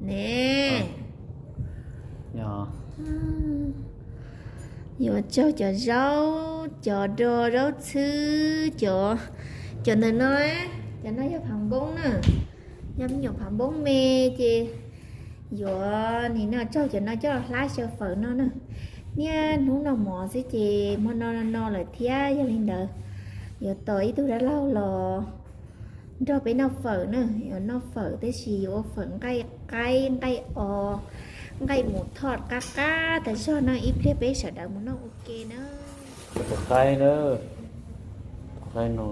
Ne, yuav tsaug cov zaub, cov do zaub txhwb, cov, cov ntawm no, cov no yog phav npoob na, yog me nyuam phav npoob me ces yuav nim no tsaug cov no coj los hlab xyaw fawm no na. Niaj hnub noj mov xwb ces hmo no no lawm thiab, yog li ntawd yuav tos ib tug dab laug los nrog peb noj fawm na, yuav noj fawm tab sis yuav ua fawm nqaij qaib nqaij os, nqaij mus thoj qab qab tas zog na, ib pliag peb sawv daws mus noj ua ke na. Tus qaib na, tus qaib no.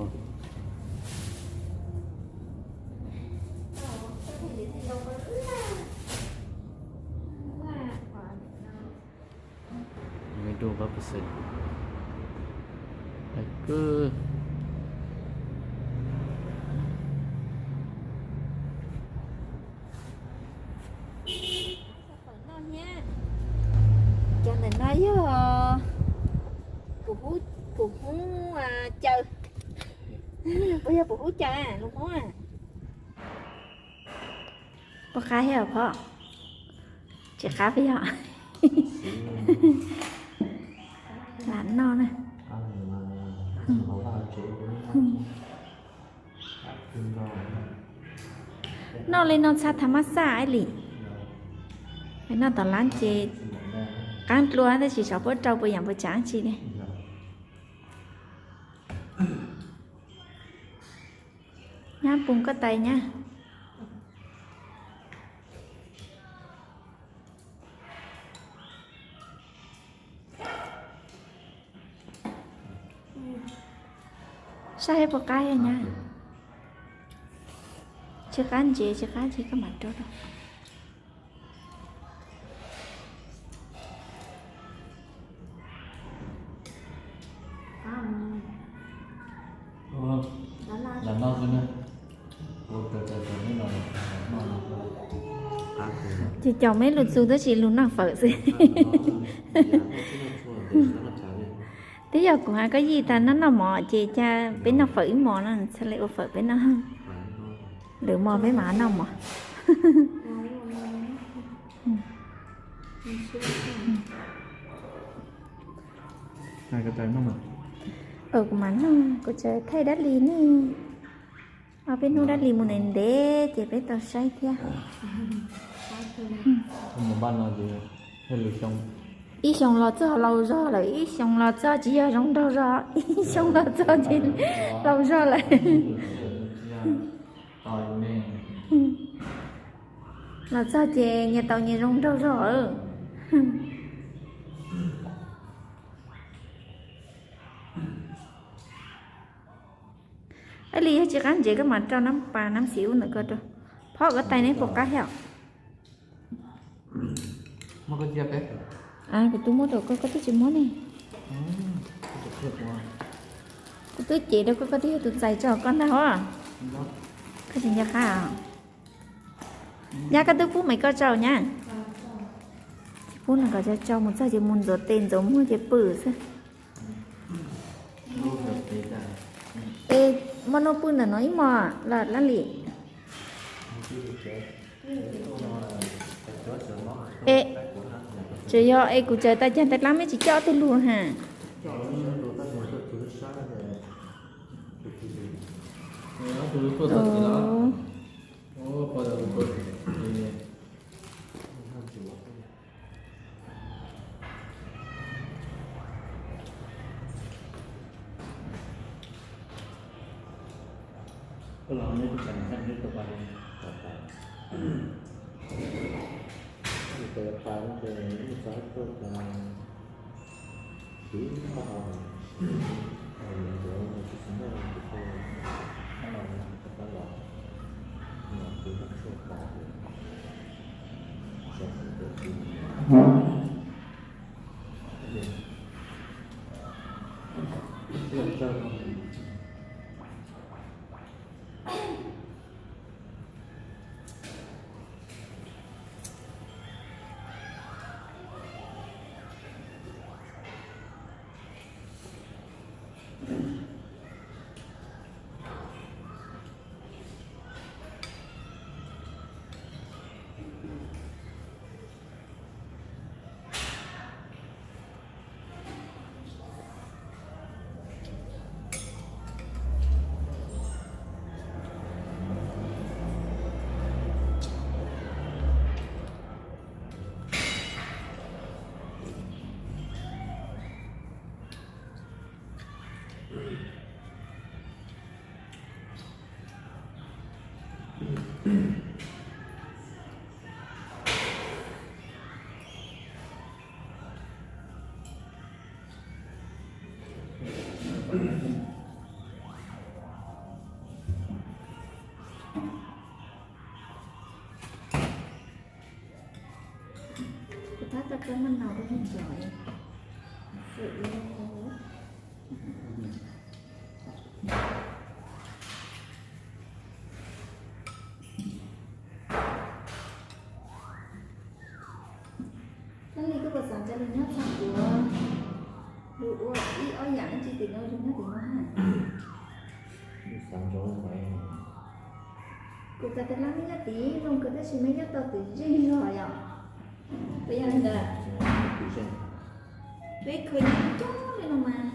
Cov ntawm no yog pum hub caw, puas yog pum hub caw lus Hmoob? Puas qab thiab phom? Tsis qab puas yog? Lam noj na. Noj li no txha tha mab xaj ib lim. Noj tom lab ces qaab dlua tab sis xyov puab rau puas yaam puas tsav tsi li. Nyab pum koj tais nyab. Saib puas qab nyab. Tsis qab ntsev tsis qab tsi koj mam rau rau. Ces caum meb lug txug tab sis lug noj fawm xwb. Twb yog kuv has koj yij tas noj noj mov ces ca peb noj fawm ib mos no, txhaj le ua fawm peb noj. Lwm mos peb mam noj mov. Kuv mam noj, kuv tsaws thaij dab li ne. Ob peb hnub dab li mus ntev ntev ces peb tau saib thiab. Ib xyoo los txog laus zog lawm, ib xyoo los txog tsis yog zoo nraug zog, ib xyoo los txog tsis laus zog lawm. Los txog ces nyias tau nyias zoo nraug zog. Ib li yog tsis qab ntsev koj mam rau nab pas nab xis ub ntawm koj rau. Phob koj tais neb puas qab thiab? Kuv twb muab rau koj, koj twb tsis muab ne. Kuv twb cev rau koj, koj twb yog tus txais tso koj ntag os. Koj tsis nco qab os. Nyab koj twb pub me koj tsau nyab. Tsis pub no kom tsau tsau mus txog ces mus ntxuav tes ntxuav muag ces pw xwb. Es muaj nuj pw ntawm no ib mos los laj lim. Es tsuas yog es kuv tsaws tas cag tais dlaab meb tsis coj ob tug lug has. Kuv tab tom txawb maj no rau nej tso. Koj li koj puas xav nrog luag nyob txog kuv, luag ua ib ob yam ib tsis tim no luag nyob tim no ha. Kuv xav nrog luag. Kuv xav tias lawv nyob tim zoo kawg tab sis mas nyob tau tim zej zog yom. Puas yog li ntawd? Peb khaws nyob coob li no mas,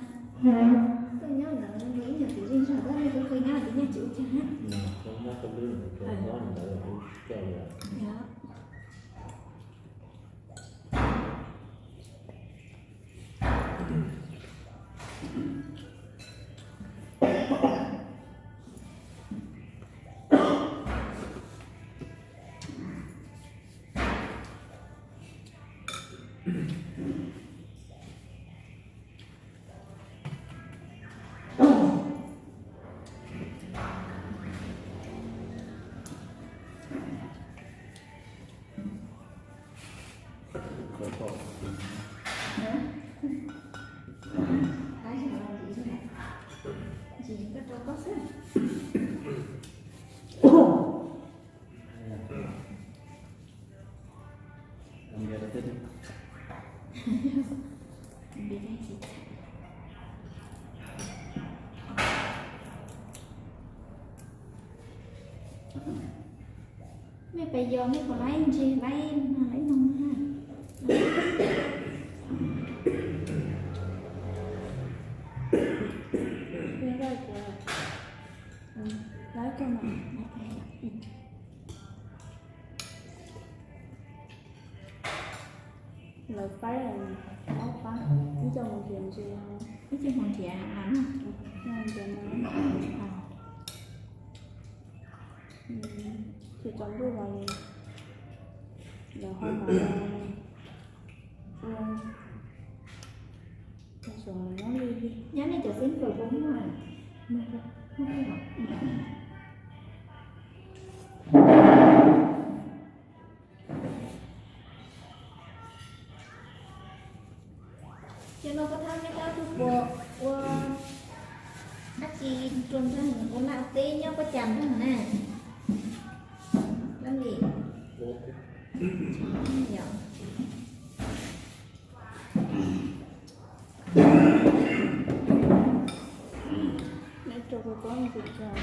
tuaj nyob ntawd ib nyuag tim zej zog tab sis khaws nyob tim nyuag tsis ua cas. Mej pes yos mej puas laib ntses laib no laib no na? Laib koj mas. Lawv faib ob pab, ib co mus nrhiav ntses, ib co mus nrhiav mas no, nrhiav mas tsis tsaus ntuj los lawv ho mas ua, nyob nej cov xib fwb puas muaj? Ces no koj thab mej tab tug puas ua dab tsi rua nrag ua laj ua teb nyob koj cas nrag na? Leej Lis. Yog. Neb rau kua txob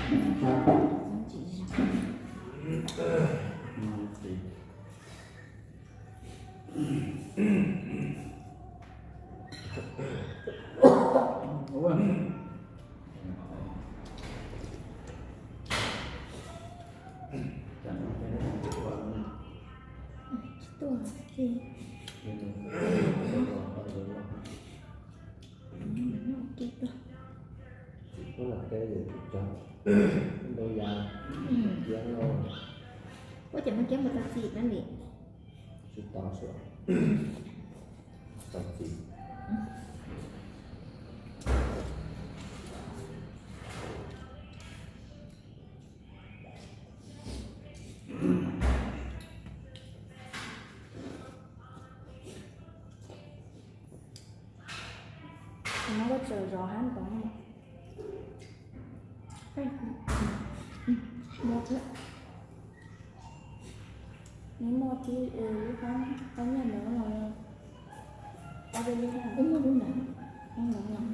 no tsis tso. Ua cas muaj kiab mus tau txim na Lis? Tsis tau xwb. Tau txim. Kuv muab koj tsaws zov hab ntawd. Neb muaj tib lub qab qab nyiaj ntawd los, ob peb lub, muaj lub ntawd, lub ntawd.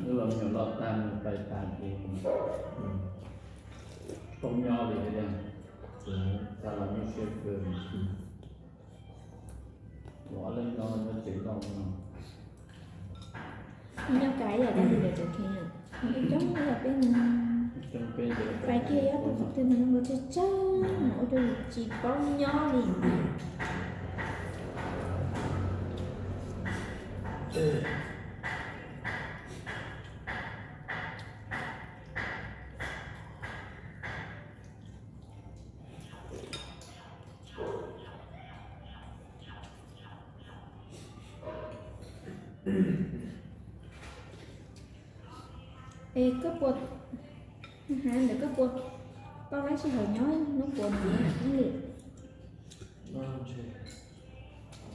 Wb los me nyuam loj tag, me nyuam pais tag ces poob nyob li thiab, txog los nyuaj siab kawg. Ob leeg no nyob tsev no no. Nyob kawg yam dab li lawv cov kheej, coob yam peb no. Pais kiag ib ob tug qhov twg mas zoo nkaus tsawg tsawg, ua rau yus tsis paub nyob li. Es koj puas, ntawm koj puas paub lab sij hawm nyob hnub puas ntxiv hnub lwm?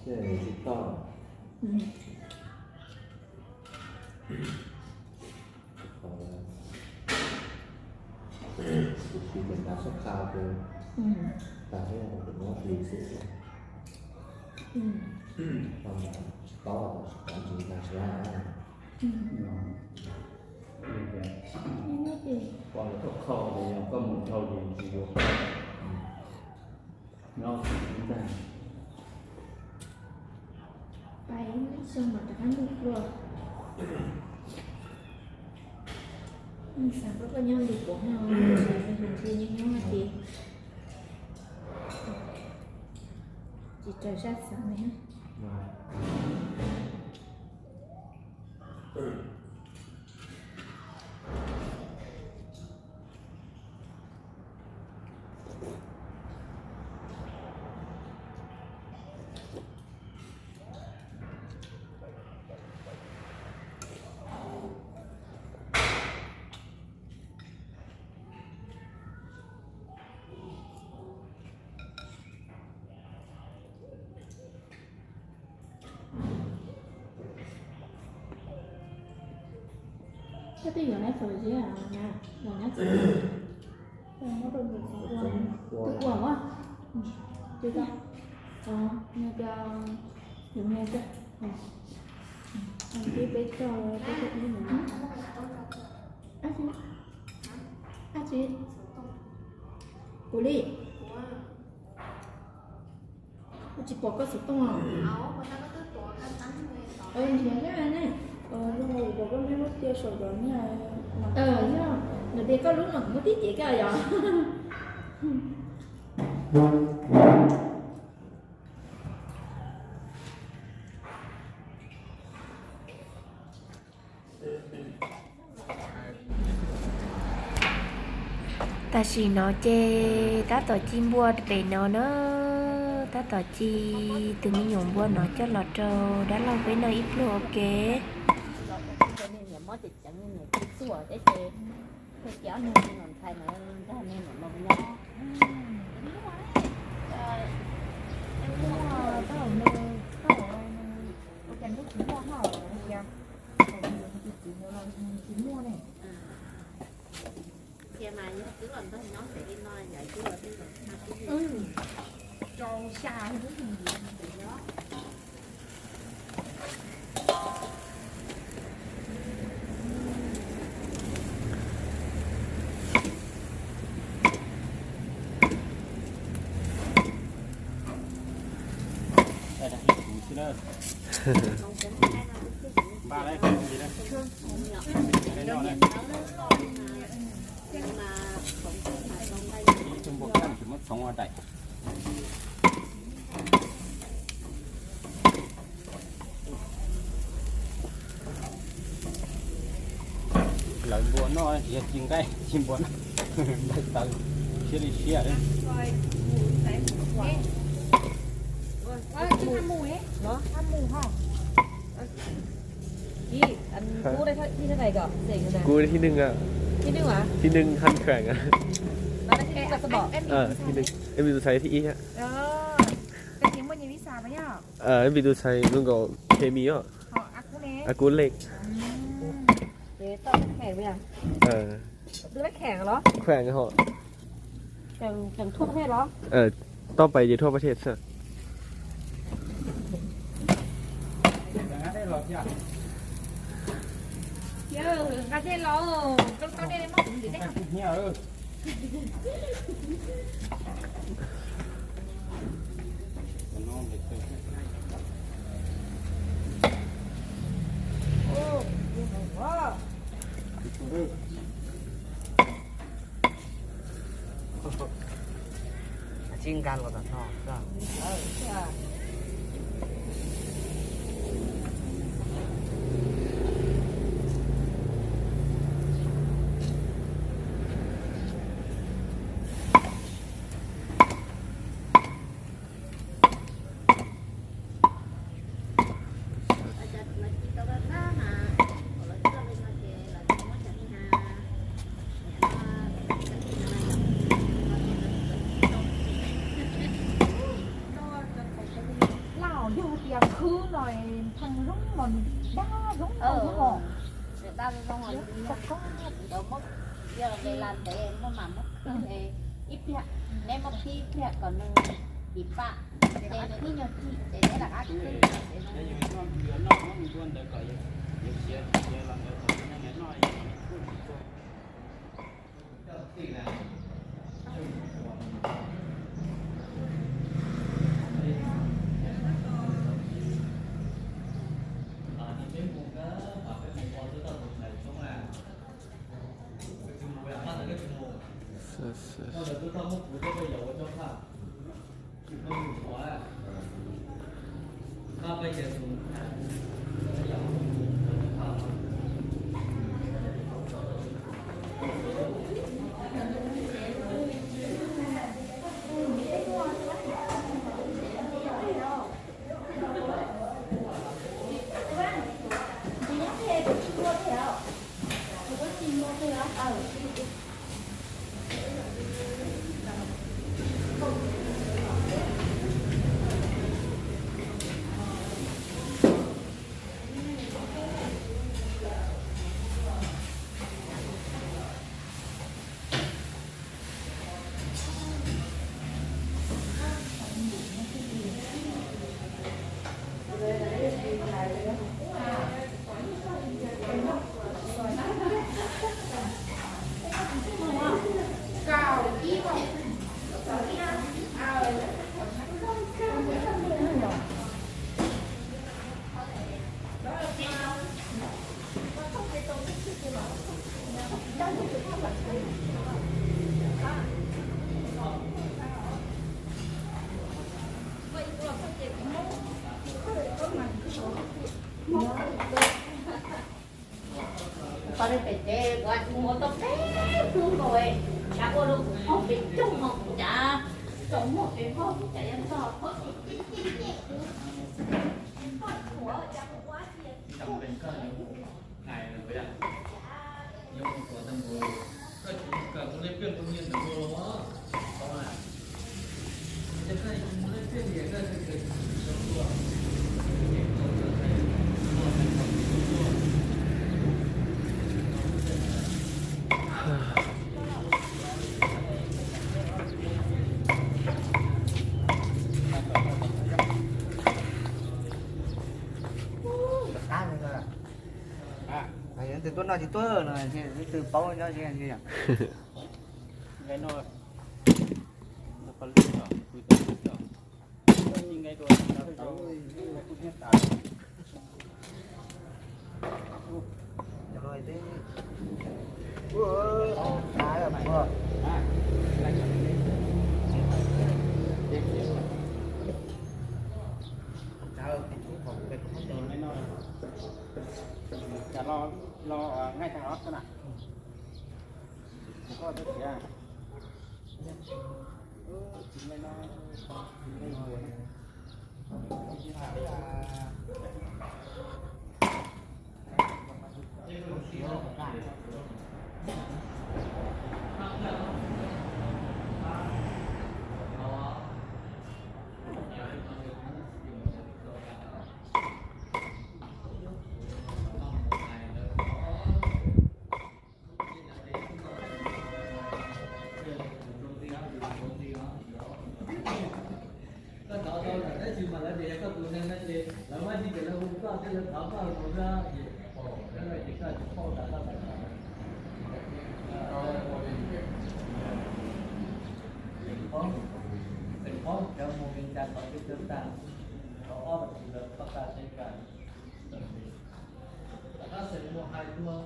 Ces tsis tau. Kuv tiv ces ntav sab qha ces tag thiab kuv muab tiv xwb. Tsis paub, tsis ntag sab. Pom lawv tuaj khau ces yog koj mus dhau ces tsis yuav koj. Nyob xwb ntag. Pais ib xyoo mas rov qab ntuj plua. Xav koj koj nyob li puav no, nyob nyob ces tsis raws sab xav li. Koj twb yuav lawv txaus ziab na, los nyob txaus. Twb ua a, twb tau, nws cov, nws me cov, peb coj, peb coj ib mus. Ab tsi, kuv li. Kuv tsis pom koj xov tooj os. Nrhiav ne. Yog, nws tias koj lub no kuv muab tib cev koj yom. Tam sim no ces tab tom ci npua pem no na, tab tom ci tus me nyuam npua no coj los rau dab laug peb noj ib pluag ua ke. Lawv npua noj yog ci nqaij ci npua noj, nqaij tawv siab li siab. Cú đây thi thế này cơ, tỉnh rồi này. Cú thi đương à? Thi đương à? Thi đương hăn khoảng à? Nó đang thi đương là sao bỏ? Ờ, thi đương. Em bị tụi thầy thi y á. Ờ, cái gì mua nhiều visa mà nhá. Ờ, em bị tụi thầy luôn có khe mi á. Họ, à, cú nè. À, cú lệch. Ừ. Thế tao khỏe bây giờ. Ờ. Tôi đã khỏe rồi. Khỏe hả? Chẳng, chẳng thua thế đó. Ờ, tao phải gì thuaประเทศ sao? Yo, nqa dej los, koj tau dej moj kuv ntxiv dej. Tsis nqa los tom no. Dab zoo, dab zoo, yog li muab, yog li las ntev muab mas muab ib pliag, neb muab pib ib pliag kom nws pim pam, ces nws ib nyuag chim ces neb rov qab khwb. Koj pem tsev kuv tsis ua tau peb hnub nkaus, cas ua rau kuv phob pem coog no kuv cas txaus muag pem vog kuv cas yuav txog phob pem tsev. Leej twg tuaj noj tsis tuaj no, leej twg paub nyob ze. Los, los ngay thaj no xwb na. Koj twb tias, Koj thov tau ntawm tab sis mas lawv tias yog koj tus neeg no ces lawv muab tsis ces lawv hu koj thiab lawv thov koj mus xwb ces, ces koj tsis paub tas koj tus neeg. Teem paub cov mus Meskas thov tsis tau tas, thov ob pas tsis lawv koj tas tsev kas. Rov qab xeem mus hais dua.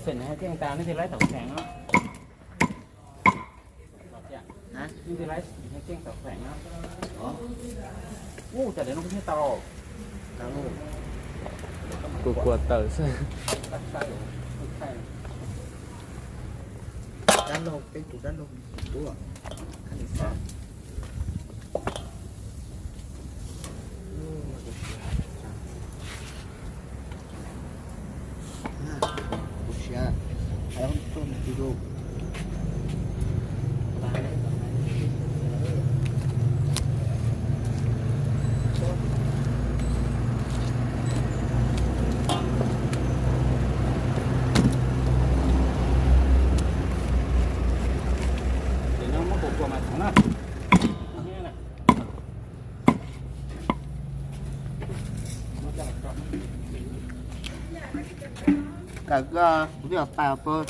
Xeem hais tias tas nej twb laib tau xeem no. Hả? Nej twb laib hais tias tau xeem no. Ub, cas lawv no kuj thiaj tau. Kuv kuam tawm xwb. Dab laug, peb tus dab laug tuaj. Kawm koj, kuv twb pas pab.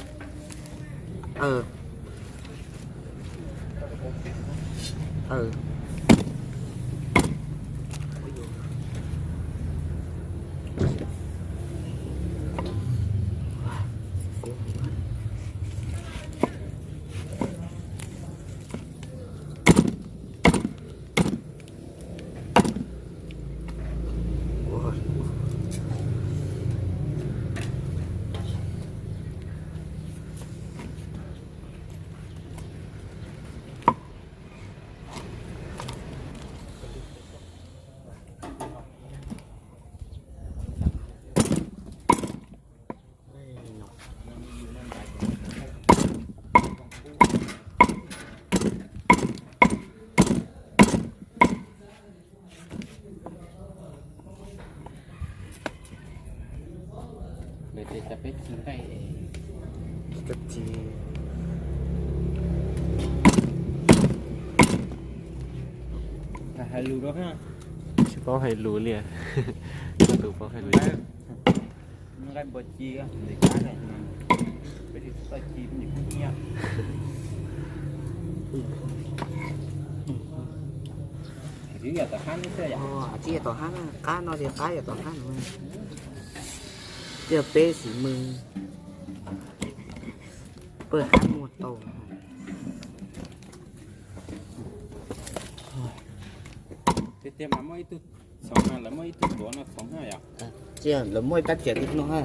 Lawv tias cov peb tsis nqaij. Tsis hais lus rau ha. Tsis paub hais lus li. Tus paub hais lus. Nqaij npua ci, peb tsis tau ci, peb tsis kub hnyiab. Tsis yog tom hab, qab no ces qab yog tom hab no. Twb yog peb xim mws, pawg hab muag tau. Tiag tiag mas muaj ib tug txhoov mas lawv muaj ib tug duav no txhoov na yom. Lawv muaj ib pab tias li no ha.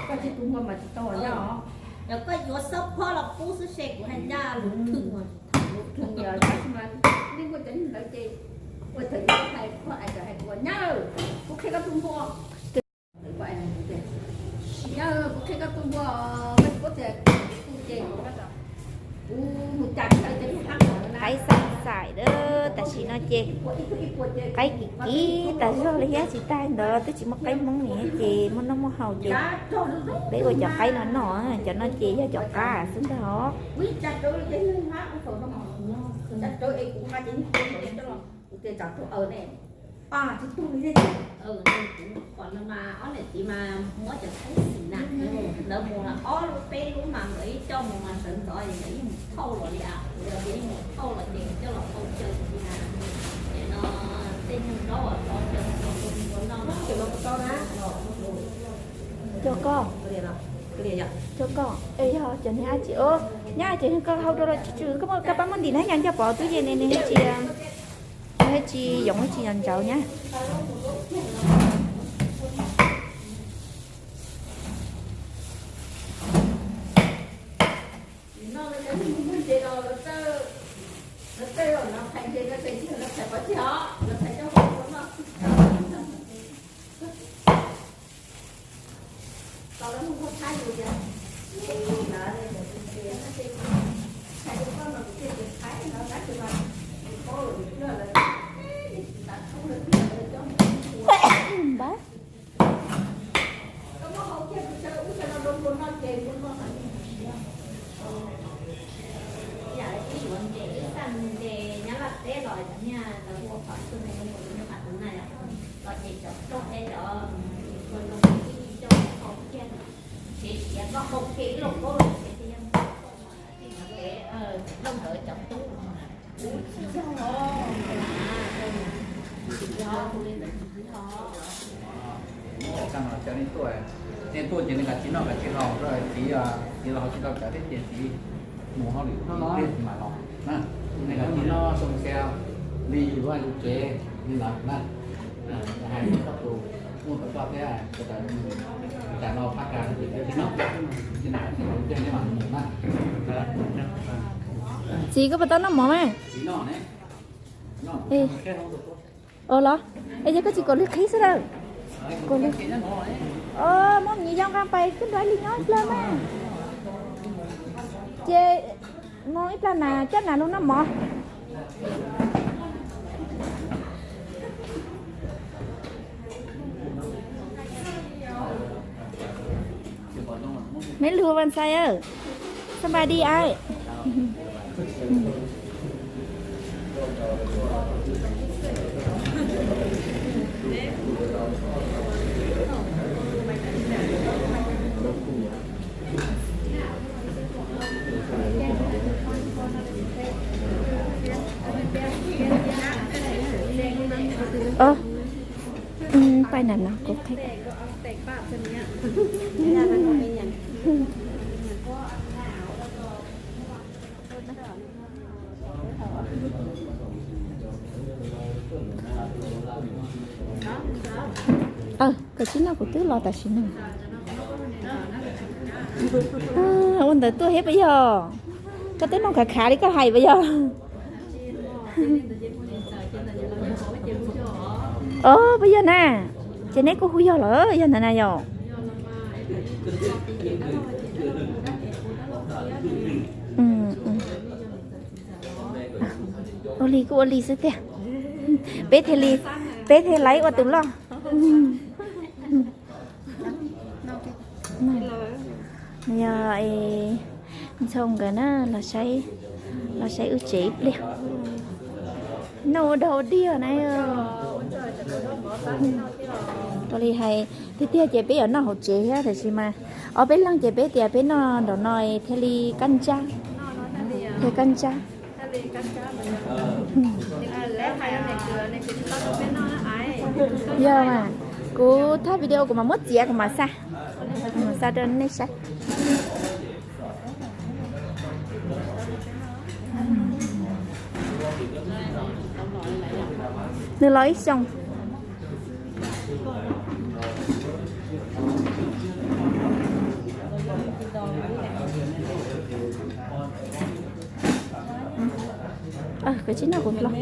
Koj tsis tus muag mas tsis tau ncaj os. Yog koj yuav xab phob los pub xwb se kuv hais ncaj lus thwj. Lus thwj yog tab sis mas nej muaj cov niag ntawd ces ua thaum ntawd hais phob es hais kuv ua nyab, kuv qhia koj tus muag. Sim nyab, kuv qhia koj tus muag, koj tsis paub tias kuv ces kuv mus cas tsis tau cov niag hab no. Qaib xaim xaim lawm, tam sim no ces qaib kim kim tas zog li thiab, tsis tas ntawd twb tsis muaj qaib Hmoob li ces muaj noj muaj haus ces peb ua cov qaib no noj, cov no ces yog cov qab xwb ntag os. Kuv tias tsam tuaj aws ne, pab tsis tuaj li thiab ces, kuv pom no mas ob niam txiv mas muab cov thaib xim na, lawv mus ob lub peb lub mas nkawd ib coj mus mas sawv ntxov es nkawd yeej mus thauj los li a, nkawd yeej mus thauj los ces coj los hau caw li na. Ces no tej nyuag zaub uas tau caw mus rau tus mus noj no. Coj koj. Rau koj, yog cov niag ab tsi, nyab ces koj hau rau los tsis tsw, koj muaj kab pab muab ntim na, yog nco pov twb ces nws thiaj tsis, nws thiaj tsis yoov thiaj tsis ntsauv nyab. Nej tuaj ces nej kav tsij noj kav tsij haus, txiv, txiv los tsis tau cawv thiab ces txiv mus hauj lwm no, txiv mam los na. Nej kav tsij noj xoo xia li yus vaj yus tsev li ntawd na. Hais rau koj tus, muaj tus koj thiab, tas no phab kas txiv noj, txiv mam mus na. Txiv, koj puas tau noj mov mas? Ua los, es yog koj tsis kaum li qhib xwb lawm. Kaum li. Muab me nyuam yaus nqa pais koj nrog li nyob dlawb mas. Ces mus ib plag nas coj nas lug noj mov. ไม่รู้วันไซเออ สบายดีไอ้ Ơ, ừ, pais nram no kuv qhib. Ơ, koj tsis noj kuv twb los tam sim no. Ua ntawd tuaj thiab puas yog? Koj twb noj khav khav li koj hais puas yog? Puas yog na? Ces neb kuj hu yog lawm yog ntawd na yom? Ua li kuj ua li xwb tiag. Peb thiaj li, peb thiaj laib ua tus loj. Yog Ntxhoo nkawd na, los saib, los saib wb tsev ib pliag. Noj ua dog ua dig na. Ua li hais tiag tiag ces peb yuav noj hauv tsev thiab, tiam sis mas ob peb leeg ces peb tias peb noj nraum no thiaj li kab ntsab, thiaj kab ntsab. Yog mas, kuv thaj video kuv mam muab txiav kuv mam xa, mam xa rau nej saib. Nws los ib xyoos. Koj tsis noj kuv los.